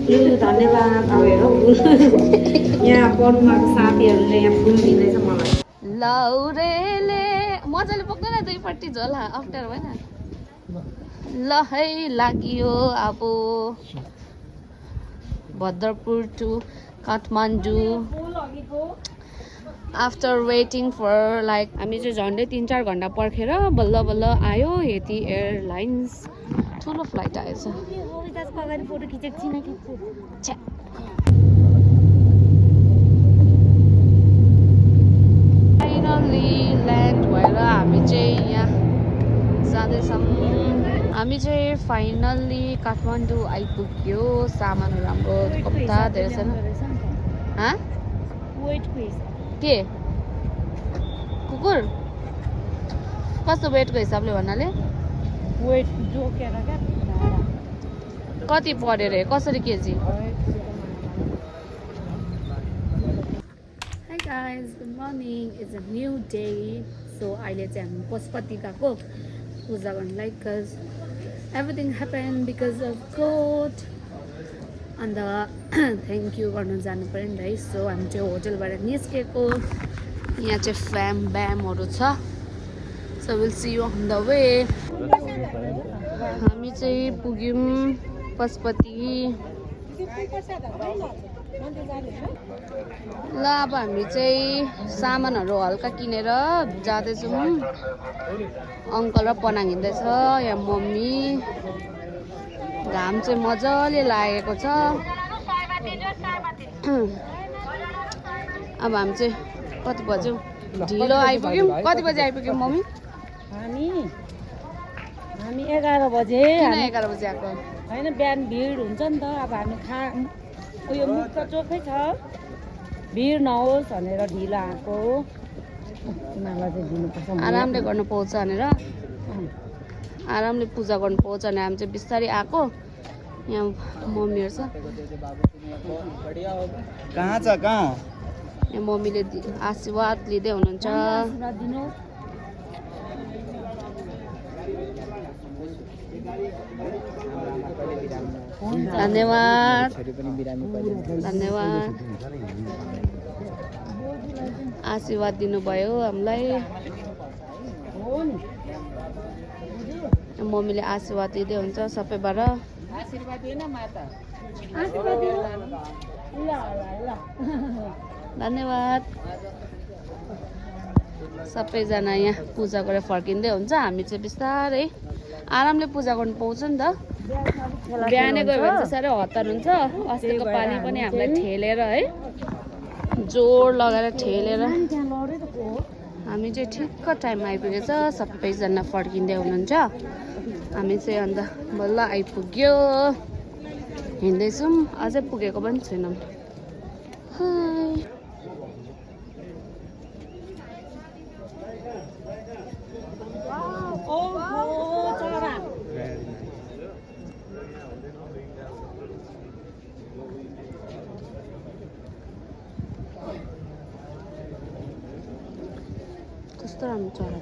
धन्यवाद अब हेर यहाँ पढ्नुमाको साथीहरूले यहाँ फुल दिँदैछ मलाई लौरेले मजाले बोक्दैन दुईपट्टि झोल अप्ठ्यारो भएन ल है लाग्यो अब Bhadrapur to Kathmandu after waiting for like हामी चाहिँ झन्डै 3-4 घन्टा पर्खेर बल्ल बल्ल आयो यति एयरलाइन्स ठुलो फ्लाइट आएछ फोटो खिचेको छैन फाइनल्ली ल्यान्ड भएर हामी चाहिँ यहाँ जाँदैछौँ हामी चाहिँ फाइनल्ली काठमाडौँ आइपुग्यो सामानहरू हाम्रो कम्ता धेरै छैन के कुकुर कस्तो वेटको हिसाबले भन्नाले वेट जोकेर क्या कति पऱ्यो रे कसरी kg hi guys good morning it's a new day so अहिले चाहिँ हामी पशुपति गएको पूजा गर्नलाई because everything happen because of god अन्त थ्याङ्क यू गर्नु जानु पऱ्यो नि है सो हामी चाहिँ होटलबाट निस्केको यहाँ चाहिँ फ्याम ब्यामहरू छ so will see you on the way हामी चाहिँ पुग्यौँ पशुपति ल अब हामी चाहिँ सामानहरू हल्का किनेर जाँदैछौँ अङ्कल र पनाङ हिँड्दैछ यहाँ मम्मी घाम चाहिँ मजाले लागेको छ अब हामी चाहिँ कति बज्यो ढिलो आइपुग्यौँ कति बजी आइपुग्यौँ मम्मी हामी 11 बजे किन 11 बजी आएको होइन बिहान भिड हुन्छ नि त अब हामी उयो मुक्त चोकै छ भिड नहोस् भनेर ढिलो आएको उनीहरूलाई चाहिँ दिनुपर्छ आरामले गर्नु पाउँछ भनेर आरामले पूजा गर्नु पाउँछ भने हामी चाहिँ बिस्तारै आएको यहाँ मम्मीहरू छ कहाँ छ कहाँ यहाँ मम्मीले आशीर्वाद लिँदै हुनुहुन्छ धन्यवाद धन्यवाद आशीर्वाद दिनुभयो हामीलाई मम्मीले आशीर्वाद दिँदै हुन्छ सबैबाट धन्यवाद सबैजना यहाँ पूजा गरेर फर्किँदै हुन्छ हामी चाहिँ बिस्तारै आरामले पूजा गर्नु पाउँछ नि त बिहानै गयो भने चाहिँ साह्रै हतार हुन्छ अस्तिको पालि पनि हामीलाई ठेलेर है जोड लगाएर ठेलेर हामी चाहिँ ठिक्क टाइममा आइपुगेछ सबैजना फर्किँदै हुनुहुन्छ हामी चाहिँ अन्त बल्ल आइपुग्यो हिँड्दैछौँ अझै पुगेको पनि छैनौँ कस्तो राम्रो चरा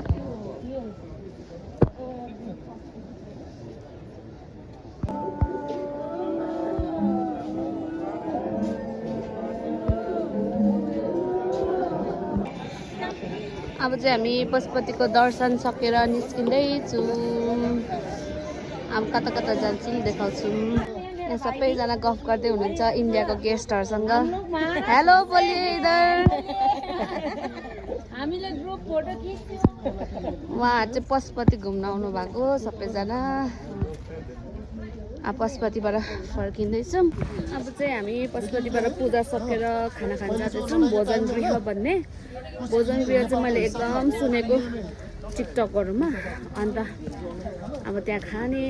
अब चाहिँ हामी पशुपतिको दर्शन सकेर निस्किँदैछौँ अब कता कता जान्छौँ देखाउँछौँ यहाँ सबैजना गफ गर्दै हुनुहुन्छ इन्डियाको गेस्टहरूसँग हेलो बोलिदर हामीले ग्रुप फोटो खिच्यौँ उहाँहरू चाहिँ पशुपति घुम्न आउनु भएको सबैजना अब पशुपतिबाट फर्किँदैछौँ अब चाहिँ हामी पशुपतिबाट पूजा सकेर खाना खान जाँदैछौँ भोजन गृह भन्ने भोजन गृह चाहिँ मैले एकदम सुनेको टिकटकहरूमा अन्त अब त्यहाँ खाने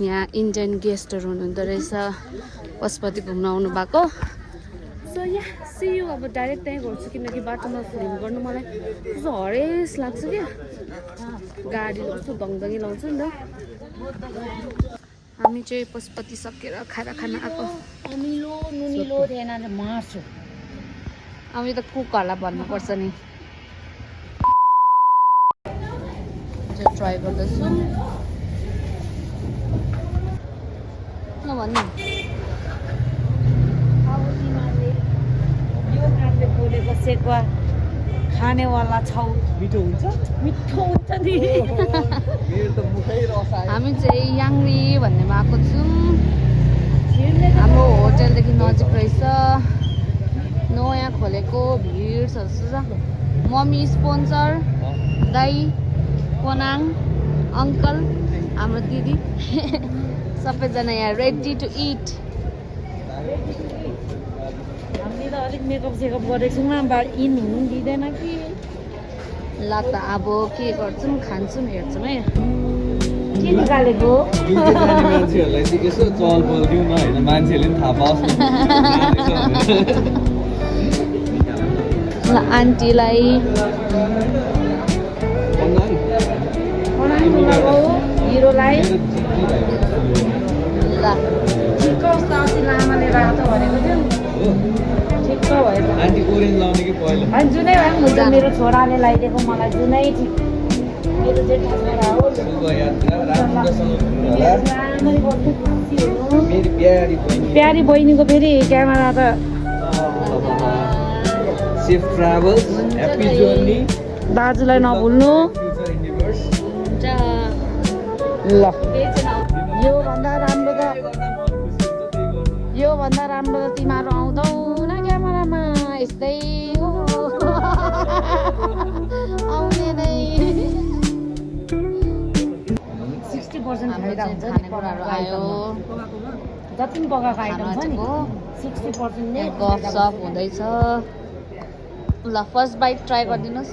यहाँ इन्डियन गेस्टहरू हुनुहुँदो रहेछ पशुपति घुम्न आउनु भएको सो यहाँ सियु अब डाइरेक्ट त्यहीँ गर्छु किनकि बाटोमा फिल्म गर्नु मलाई कस्तो हरेस लाग्छ क्या गाडी कस्तो दङदङ्गी लाउँछ नि त हामी चाहिँ पशुपति सकेर खाना खान आएको अमिलो नुनिलो थिएन मार्छु हामी त कुकहरूलाई भन्नुपर्छ नि ट्राई गर्दैछु नभन्नु बसेको खानेवाला छौ मिठो हुन्छ मिठो हुन्छ नि मेरो त मुखै रस आयो हामी चाहिँ याङ्री भन्नेमा आएको छौँ छिर्ने हाम्रो होटेलदेखि नजिक रहेछ नयाँ खोलेको भिड छ मम्मी स्पोन्सर दाई कोनाङ अङ्कल हाम्रो दिदी सबैजना यहाँ रेडी टु इट हामीले त अलिक मेकअप सेकअप गरेको छौँ इन हुनु दिँदैन कि ल त अब के गर्छौँ खान्छौँ हेर्छौँ है के निकालेको मान्छेहरूलाई चाहिँ यसो चल बल दिउँ न होइन मान्छेले पनि थाहा पाओस् ल आन्टीलाई बनाएको लगाऊ हिरोलाई ल ठिक्क उस्तो अस्ति लामाले रातो भनेको थियो ठिक्क भएछ आन्टी ओरेन्ज लाउने कि पहिला अनि जुनै भए पनि हुन्छ मेरो छोराले लगाइदिएको मलाई जुनै ठिक मेरो जेठा छोरा हो शुभ यात्रा राम्रोसँग पुग्नु होला राम्ररी बस्नु खुसी हुनु मेरो प्यारी बहिनी प्यारी बहिनीको फेरि क्यामेरा त सेफ ट्राभल्स ह्याप्पी जर्नी दाजुलाई नभुल्नु फ्युचर इन्डिभर्स ल योभन्दा राम्रो त योभन्दा राम्रो त तिमीहरू आउँदौ न क्यामेरामा यस्तै हो आउने नै 60% फाइदा हुन्छ नि खानेकुराहरू आयो जति पनि पकाएको आइटम छ नि 60% नै गफसफ हुँदैछ ल फर्स्ट बाइट ट्राई गरिदिनुहोस्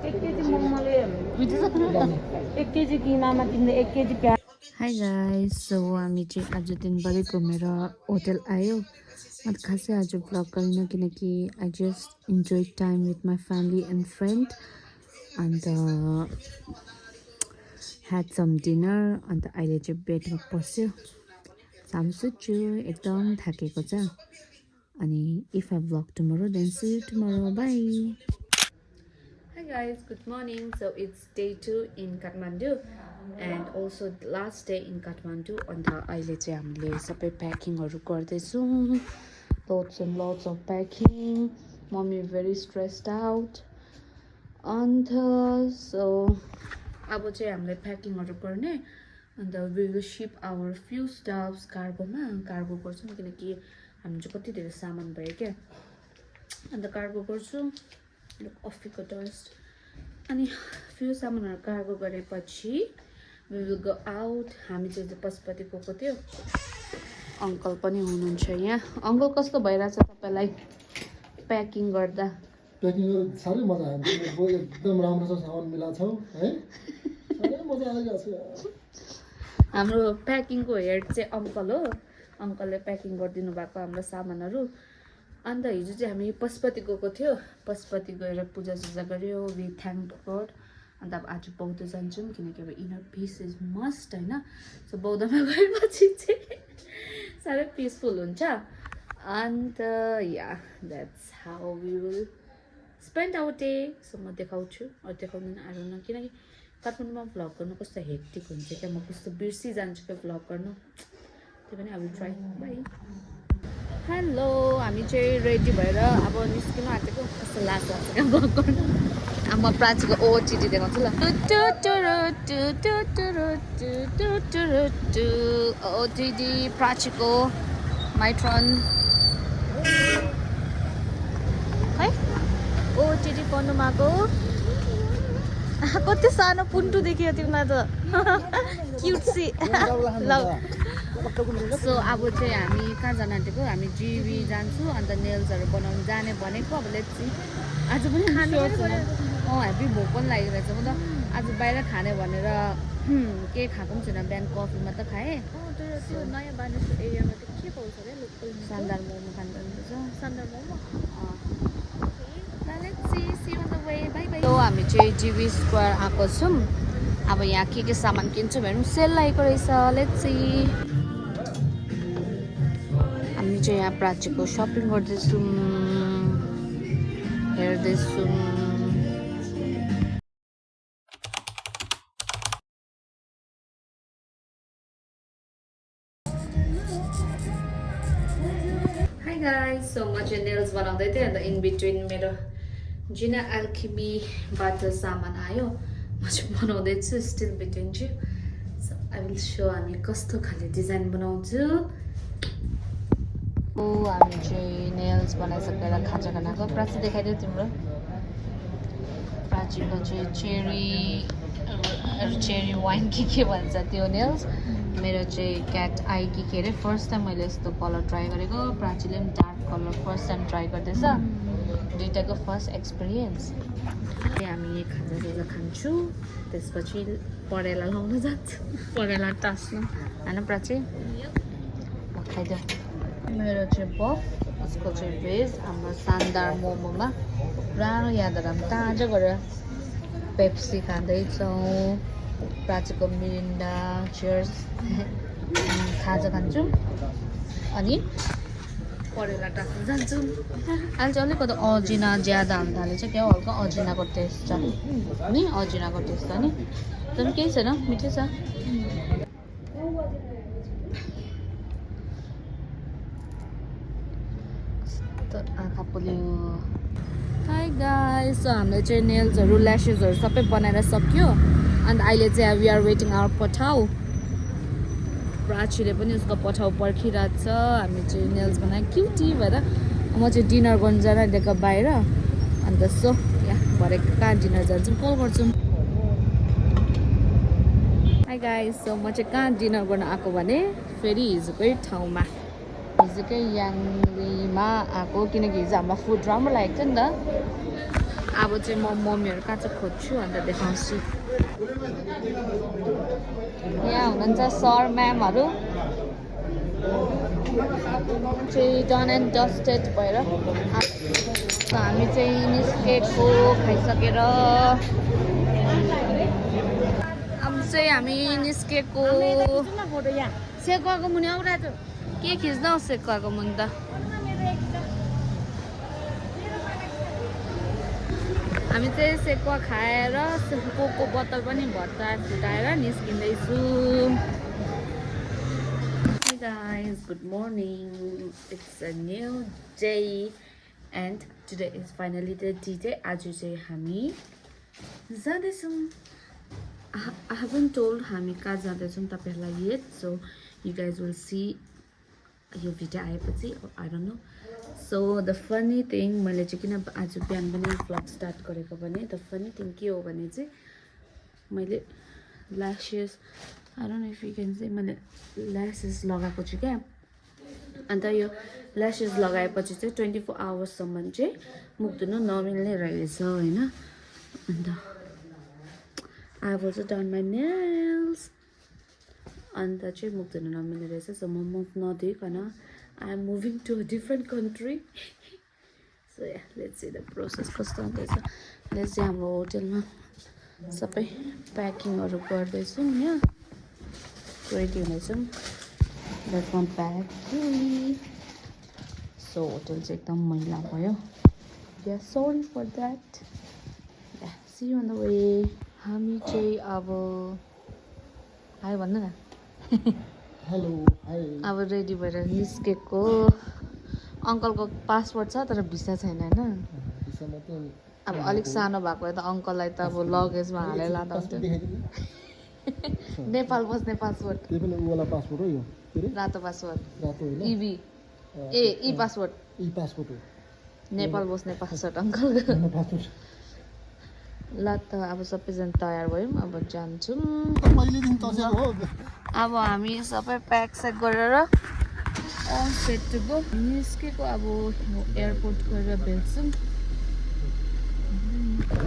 1 केजी मोमोले 1 केजी किमामा तिमीले 1 केजी प्याज हाई गाइस सो हामी चाहिँ आज दिनभरि घुमेर होटल आयो अन्त खासै आज भ्लग गरिनँ किनकि I just enjoy time with my family and friend अन्त ह्याड सम डिनर अन्त अहिले चाहिँ बेडमा पस्यो हामी सुत्छु एकदम थाकेको छ अनि if I vlog tomorrow then see you tomorrow bye Hi guys, good morning. So it's day 2 in Kathmandu and also the last day in Kathmandu. अन्त अहिले चाहिँ हामीले सबै प्याकिङहरू गर्दैछौँ lots and lots of packing. Mommy very stressed out. अन्त so अब चाहिँ हामीले प्याकिङहरू गर्ने अन्त we will ship our few stuffs कार्गोमा कार्गो गर्छौँ किनकि हामी चाहिँ कति धेरै सामान भयो क्या अन्त कार्गो गर्छु कफीको डस्ट अनि फ्यु सामानहरू कार्गो गरेपछि वी विल गो आउट हामी चाहिँ पशुपति गएको थियो अङ्कल पनि हुनुहुन्छ यहाँ अङ्कल कस्तो भइरहेछ तपाईँलाई प्याकिङ गर्दा प्याकिङ गरेर साह्रै मजा आयो एकदम राम्रो छ सामान मिलाएको छौ है साह्रै मजा आइरहेको छ हाम्रो प्याकिङको हेड चाहिँ अङ्कल हो अङ्कलले प्याकिङ गरिदिनु भएको हाम्रो सामानहरू अन्त हिजो चाहिँ हामी पशुपति गएको थियो पशुपति गएर पूजासुजा गऱ्यो वी थ्याङ्क गड अन्त अब आज बौद्ध जान्छौँ किनकि अब इनर पिस इज मस्ट होइन सो बौद्धमा गएपछि चाहिँ साह्रै पिसफुल हुन्छ and yeah that's how we will spend our day so म देखाउँछु अरू देखाउँदैन आएर किनकि काठमाडौँमा भ्लग गर्नु कस्तो हेक्टिक हुन्छ क्या म कस्तो बिर्सिजान्छु क्या भ्लग गर्नु त्यही पनि अब ट्राई बाई हेलो हामी चाहिँ रेडी भएर अब निस्किनु आँटेको कस्तो लाग्छ क्या भ्लग गर्नु अब म प्राचीको ओटिटी देखाउँछु ल ओटिटी प्राचीको माइट्रन है ओटिटी पढ्नुमा आएको कति सानो पुन्टु देखियो तिमीलाई त क्युटसी ल सो अब चाहिँ हामी कहाँ जान आँटेको हामी जिबी जान्छु अन्त नेल्सहरू बनाउनु जाने भनेको अब लेट्स सी आज पनि हेभी भोक पनि लागिरहेछ म त आज बाहिर खाने भनेर केही खाएको पनि छैन बिहान कफी मात्र खाएँ त्यो नयाँ बानेश्वर एरियामा त के पाउँछ अरे लोकल शानदार मोमो खानु पर्छ शानदार मोमो तो हामी चाहिँ जिबी स्क्वायर आएको छौँ अब यहाँ के सामान किन्छौँ हेरौँ सेल लागेको रहेछ लेट्स सी हामी चाहिँ यहाँ प्राचीको सपिङ गर्दैछौँ हेर्दैछौँ Hi guys, so म चाहिँ नेल्स बनाउँदै थिएँ अन्त इन बिट्विन मेरो जिना एल्केमीबाट सामान आयो म चाहिँ बनाउँदैछु स्टिल बिट्विन छु सो आई विल सो हामी कस्तो खाले डिजाइन बनाउँछु हामी चाहिँ नेल्स बनाइसकेर खाजा खानाको प्राची देखाइदियो तिम्रो प्राचीको चाहिँ चेरी वाइन के भन्छ त्यो नेल्स मेरो चाहिँ क्याट आई के अरे फर्स्ट टाइम मैले यस्तो कलर ट्राई गरेको प्राचीले पनि dark colour first time try गर्दैछ दुइटाको फर्स्ट एक्सपिरियन्स हामी खाजा खान्छु त्यसपछि परेला लाउन जान्छु परेला टास्नु होइन प्राची खाइदियो मेरो चाहिँ पफ उसको चाहिँ भेज हाम्रो शानदार मोमोमा पुरानो यादहरू हामी ताजा गरेर पेप्सी खाँदैछौँ प्राचीको मिरिन्डा चियर्स खाजा खान्छौँ अनि परेला टास्नु जान्छौँ अहिले चाहिँ अलिकति अजिना ज्यादा हाल्नु थालेछ क्या हल्का अजिनाको टेस्ट छ नि अजिनाको टेस्ट छ नि तर केही छैन मिठै छ आँखा पोल्यो हाई गाइस सो हामीले चाहिँ नेल्सहरू ल्यासेसहरू सबै बनाएर सक्यो अन्त अहिले चाहिँ वी आर वेटिङ आवर पठाउ प्राचीले पनि उसको पठाउ पर्खिरहेको छ हामी चाहिँ नेल्स बनायो क्युटी भएर म चाहिँ डिनर गर्नु जाँदा बाहिर अन्त सो यहाँ भरे कहाँ डिनर जान्छौँ कल गर्छौँ हाई गाइस सो म चाहिँ कहाँ डिनर गर्न आएको भने फेरि हिजोकै ठाउँमा हिजोकै याङलीमा आएको किनकि हिजो हामीलाई फुड राम्रो लागेको थियो नि त अब चाहिँ म मम्मीहरू कहाँ चाहिँ खोज्छु अन्त देखाउँछु यहाँ हुनुहुन्छ सर म्यामहरू चाहिँ डन एन्ड डस्टेड भएर हामी चाहिँ निस्केको खाइसकेर अब चाहिँ हामी निस्केको सेकुवाको मुनि आउरहेको के खिच्दा सेकुवाको मुनि त हामी चाहिँ सेकुवा खाएर कोको बोतल पनि भत्ता फुटाएर निस्किँदैछु Hey guys, good morning. It's a new day and today is finally the D-Day. आज चाहिँ हामी जाँदैछौँ I haven't told हामी कहाँ जाँदैछौँ तपाईँहरूलाई yet, so you guys will see यो भिडियो आएपछि I don't know. So the funny thing मैले चाहिँ किन आज बिहान पनि भ्लग स्टार्ट गरेको भने the funny thing के हो भने चाहिँ मैले lashes I don't know if you can say मैले ल्यासेस लगाएको छु क्या अन्त यो ल्यासेस लगाएपछि चाहिँ 24 आवर्ससम्म चाहिँ मुख धुनु नमिल्ने रहेछ होइन अन्त I have also done my nails अन्त चाहिँ मुख धुनु नमिल्ने रहेछ सो म मुख नधुइकन I am moving to a different country so yeah let's see the process कस्तो हुँदैछ अहिले चाहिँ हाम्रो होटलमा सबै प्याकिङहरू गर्दैछौँ यहाँ रेडी हुनेछौँ that one pack so hotel चाहिँ एकदम मैला भयो yeah sorry for that yeah see on the way हामी चाहिँ अब हाई भन्नु न हेलो हाई अब रेडी भएर निस्केको अङ्कलको पासपोर्ट छ तर भिसा छैन होइन अब अलिक सानो भएको भए त अङ्कललाई त अब लगेजमा हालेर लाँदा हुन्थ्यो नेपाल बस्ने पासपोर्ट त्यो पनि वाला पासपोर्ट हो यो के रे रातो पासपोर्ट रातो हैन इबी ए ई पासपोर्ट ई पासपोर्ट हो नेपाल बस्ने पासपोर्ट अङ्कलको हैन पासपोर्ट ल त अब सबैजना तयार भयौँ अब जान्छौँ मैले दिन तसेको हो अब हामी सबै प्याक सेट गरेर अल सेट टु गो निस्केको अब एयरपोर्ट गएर भेट्छौँ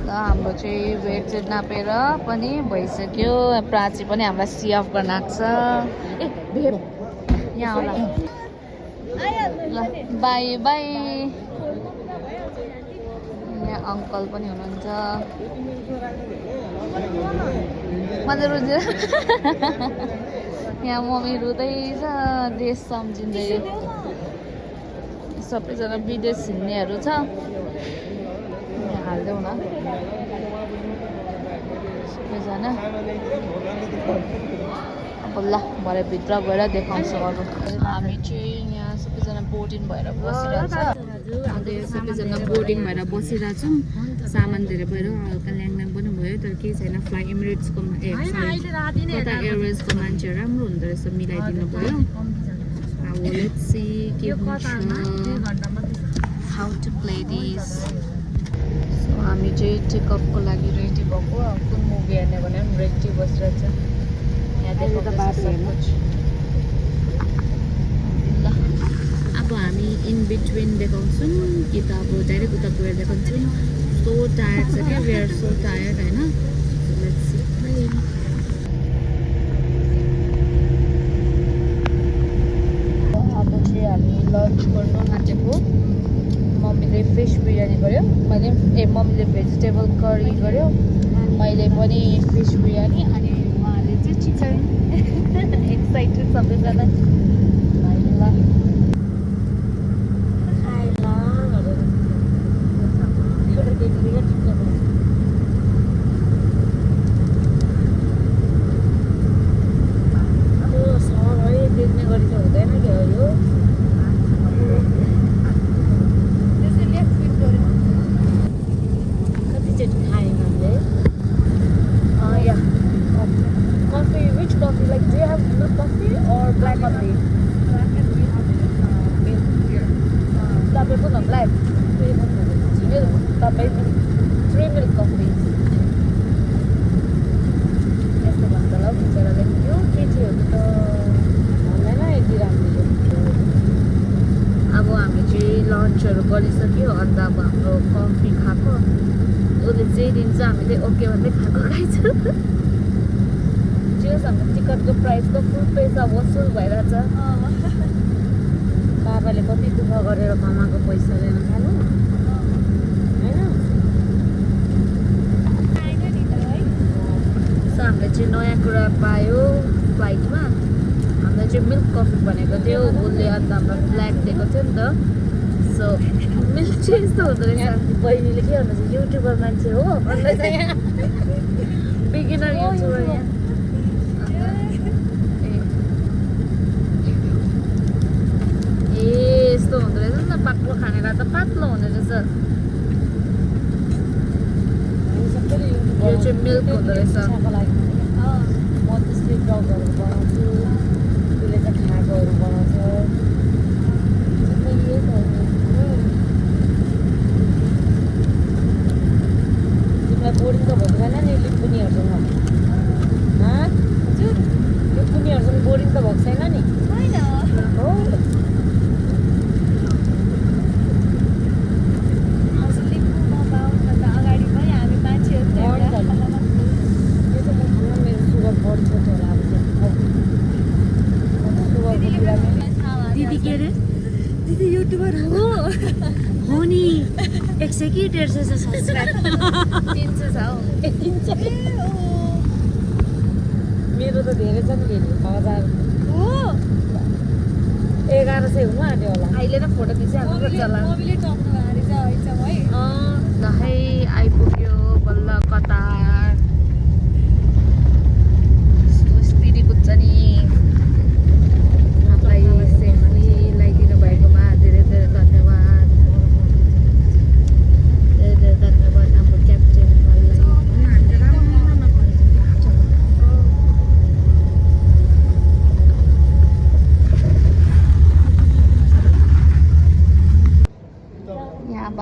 ल हाम्रो चाहिँ वेट चाहिँ नापेर पनि भइसक्यो प्राची पनि हामीलाई सी अफ गर्न आएको छ ए भेट यहाँ होला ल बाई बाई यहाँ अङ्कल पनि हुनुहुन्छ म चाहिँ रुझ्यो यहाँ मम्मी रुँदैछ देश सम्झिँदै सबैजना विदेश हिँड्नेहरू छ यहाँ हालिदेऊ न सबैजना अब ल भरे भित्र गएर देखाउँछु अरू हामी चाहिँ यहाँ सबैजना बोर्डिङ भएर बसिरहेको छ अन्त यहाँ सबैजना बोर्डिङ भएर बसिरहेको छौँ सामान धेरै भएर हल्का ल्याङल्याङ पनि भयो तर केही छैन फ्लाइ एमिरेट्सको कता एयरवेजको मान्छेहरू राम्रो हुँदो रहेछ मिलाइदिनु भयो अब लेट्स सी के हुन्छ how to play this so हामी चाहिँ टेकअपको लागि रेडी भएको कुन मुभी हेर्ने भने पनि रेडी बसिरहेछ यहाँ देखाउँदैछ सब कुछ ल अब हामी इन बिट्विन देखाउँछौँ कि त अब डाइरेक्ट उता गएर देखाउँछौँ सो टायर्ड छ क्या वी आर सो टायर्ड होइन लेट्स सी अब चाहिँ हामी लन्च गर्नु आँटेको मम्मीले फिस बिरयानी गर्यो मम्मीले भेजिटेबल करी गर्यो मैले पनि फिस बिरयानी अनि उहाँले चाहिँ चिकन एक्साइटेड सबैजना देख्ने गरी चाहिँ हुँदैन क्या यो Coffee, which coffee? Like, do you have milk coffee or black coffee? तपाईँको न black. Milk. तपाईँको 3 milk coffee. यस्तो भन्छ ल बिचराले यो केटीहरू त भन्दैन यति राम्रो अब हामी चाहिँ लन्चहरू गरिसक्यो अन्त अब हाम्रो कफी खाएको उसले जे दिन्छ हामीले ओके भन्दै खाएको खाइन्छ जो हाम्रो टिकटको प्राइसको फुल पैसा वसुल भइरहेछ बाबाले कति दुःख गरेर कमाएको पैसा लिएर खानु होइन सो हामीले चाहिँ नयाँ कुरा पायो फ्लाइटमा हामीलाई चाहिँ मिल्क कफी भनेको थियो उसले अन्त हाम्रो ब्ल्याक दिएको थियो नि त सो मिल्क चाहिँ यस्तो हुँदो रहेछ बहिनीले के भन्नुहुन्छ युट्युबर मान्छे हो भन्दै चाहिँ यहाँ बिगिनर युट्युबर यहाँ ए यस्तो हुँदो रहेछ नि त पातलो खानेर त पातलो हुँदो रहेछ यो चाहिँ मिल्क हुँदो रहेछ म त्यस्तै ब्लगहरू बनाउँछु उसले चाहिँ खाएकोहरू बनाउँछ तिमीलाई बोरिङ त भएको छैन नि लिम्बुनीहरूसँग हजुर लिम्बुनीहरूसँग बोरिङ त भएको छैन नि हो दिदी के अरे दिदी युट्युबर हो नि 100 कि 150 छ सब्सक्राइब 300 छ हौ 300 मेरो त धेरै छ नि फेरि 1000 हो 1100 हुनु आँट्यो होला अहिले नै फोटो खिचिहाल्नु पर्छ होला मम्मीले टप्नु हारेछ हैछ है ल है आइपुग्यो बल्ल कतार स्पिडी कुद्छ नि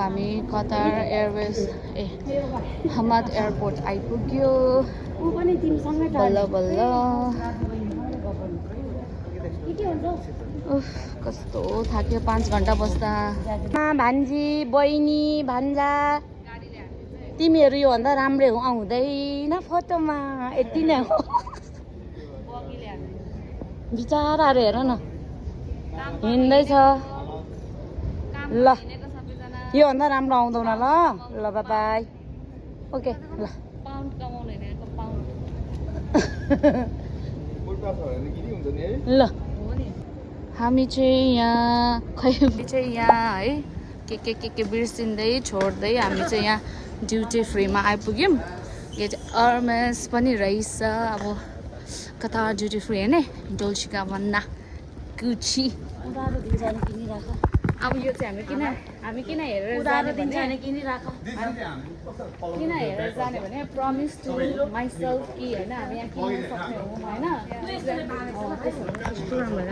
हामी कतार एयरवेज हमाद एयरपोर्ट आइपुग्यो बल्ल बल्ल उफ कस्तो थाक्यो 5 घन्टा बस्दा भान्जी बहिनी भान्जा तिमीहरू योभन्दा राम्रै आउँदैन फोटोमा यति नै हो बिचाराहरू हेर न हिँड्दैछ ल योभन्दा राम्रो आउँदैन ल ल बाई ओके ल पाउन्ड कमाउने ल हामी चाहिँ यहाँ खै चाहिँ यहाँ है के बिर्सिँदै छोड्दै हामी चाहिँ यहाँ ड्युटी फ्रीमा आइपुग्यौँ यो चाहिँ अर्मेस पनि रहेछ अब कतार ड्युटी फ्री होइन डोल्चे गाबन्ना गुची उधारो दिन्छ भने किनिराख अब यो चाहिँ हामी किन हेरेर उधारो जाने दिन्छ भने भने किनिराख किन हेरेर जाने भने प्रमिस टु माइसेल्फ कि होइन हामी यहाँ किन्न सक्ने हौँ होइन त्यस्तो भएर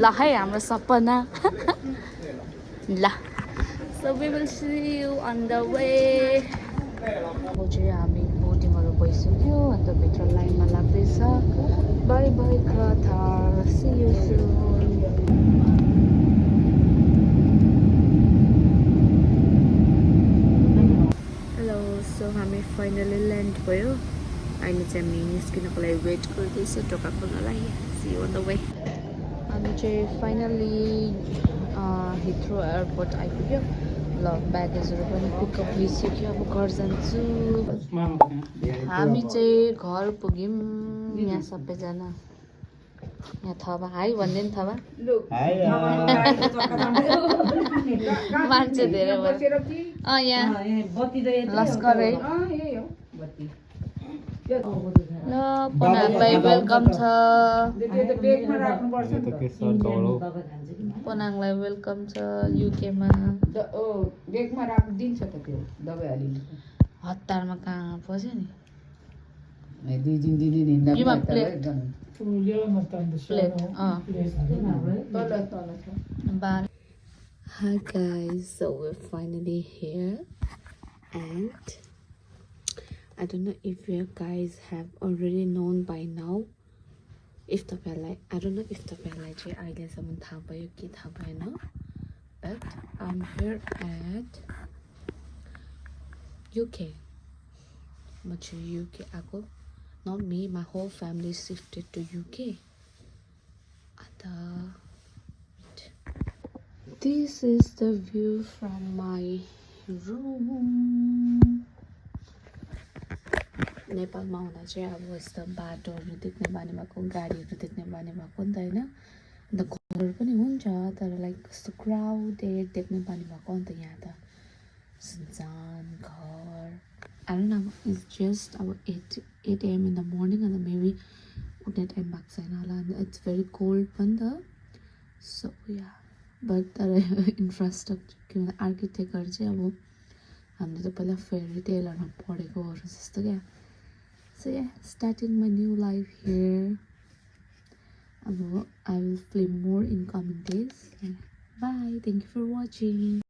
ल है हाम्रो सपना ल so we will see you on the way अब चाहिँ हामी बोर्डिङहरू भइसक्यो अन्त भित्र लाइनमा लाग्दैछ bye bye Qatar see you soon hello so हामी फाइनली ल्यान्ड भयो अहिले चाहिँ हामी निस्किनको लागि वेट गर्दैछौँ टोका खोल्नलाई see you on the way हामी चाहिँ फाइनली हिथ्रो एयरपोर्ट आइपुग्यो ल ब्यागेजहरू पनि पिकअप भइसक्यो अब घर जान्छु हामी चाहिँ घर पुग्यौँ यहाँ सबैजना यहाँ थवा हाई भन्दै नि थवा मान्छे धेरै भयो यहाँ लस्कर है ल पनाङलाई वेलकम छ पनाङलाई वेलकम छ युकेमा बेगमा राखिदिन्छ त त्यो दबाई हालिन्छ हतारमा कहाँ पस्यो नि दुई दिन हिँड्दा युमा plate Bye. Hi guys, so we're finally here and I don't know if you guys have already known by now. If I don't know if तपाईहरुलाई चाहिँ अहिलेसम्म थाहा भयो कि थाहा भएन, but I'm here at UK. म चाहिँ UK आएको. Not me, my whole family shifted to UK. This is the view from my room. नेपालमा हुँदा चाहिँ अब यस्तो बाटोहरू देख्ने बानी भएको गाडीहरू देख्ने बानी भएको नि त होइन अन्त घरहरू पनि हुन्छ तर लाइक कस्तो क्राउडेड देख्ने बानी भएको अन्त यहाँ त सुनसान घर I don't know, it's just about 8 AM in the morning and maybe उठ्ने टाइम भएको छैन होला and it's very cold पनि त so yeah but तर इन्फ्रास्ट्रक्चर के भन्छ आर्किटेक्टहरू चाहिँ अब हामीले त पहिला फेरी टेलरमा पढेकोहरू जस्तो क्या so yeah starting my new life here अब I will film more in coming days. Bye, thank you for watching.